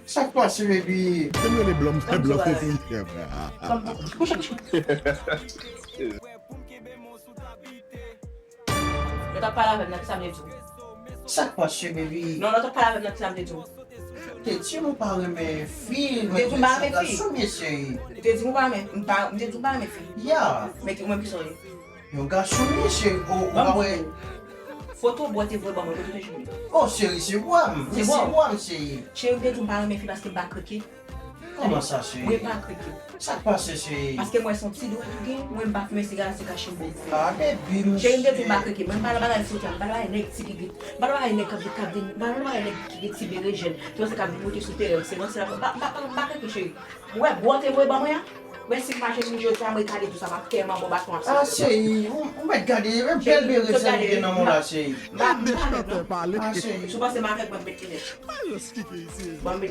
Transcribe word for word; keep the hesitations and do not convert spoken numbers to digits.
Sa k pase, baby? Kem rele blanm fè blanm Kòm pou kouche. Yo t ap pale avè m nan ki sa m te di w. Sa k pase, baby? Non, lè w t ap pale avè m nan ki sa m te di w. Te di m ou pa renmen fi, Te di m pa renmen fi. Gason, mesye. Ou te di m ou pa renmen, m pa, m te di w pa renmen fi. Ya. Men ki mwen ki sa w ye. Yon gason, mesye, ou ou pa wè. Foto bò te voye ban mwen, kote w te jwenn li? Oh, cheri, se bwa m. Se Se bwa w. Bwa m, cheri. Cheri, m te di w m pa renmen fi paske m pa kreke. Kòman sa, Mwen cheri? Pa kreke. Sa k pase, cheri? Paske mwen se yon ti dwèt ou gen, mwen m pa fimen siga, se kache m bon. Ah, baby, m. Cheri, m te di w m pa kreke. Mwen m pa nan bagay soti a, m pa nan bagay nèg ti gigit. M pa nan bagay nèg k ap vin, k ap vin, m pa nan bagay nèg ki gen ti berejèn. Ki panse k ap vin moute sou teren, se ranse la. M pa, m pa, m pa kreke, cheri. Ou wè bò te voye ban mwen an? Ou wè si m mache vin jodi a, mwen kale tou sa, m ap tèlman bon baton ap Ah, cheri, ou ou mèt gade, e bèl berejèn ou gen nan men w la, cheri. M pa, m pa avèk non. Pale. Ah, cheri. Si w panse m avèk mwen, m met linèt. Yo skike isi. Bon, m met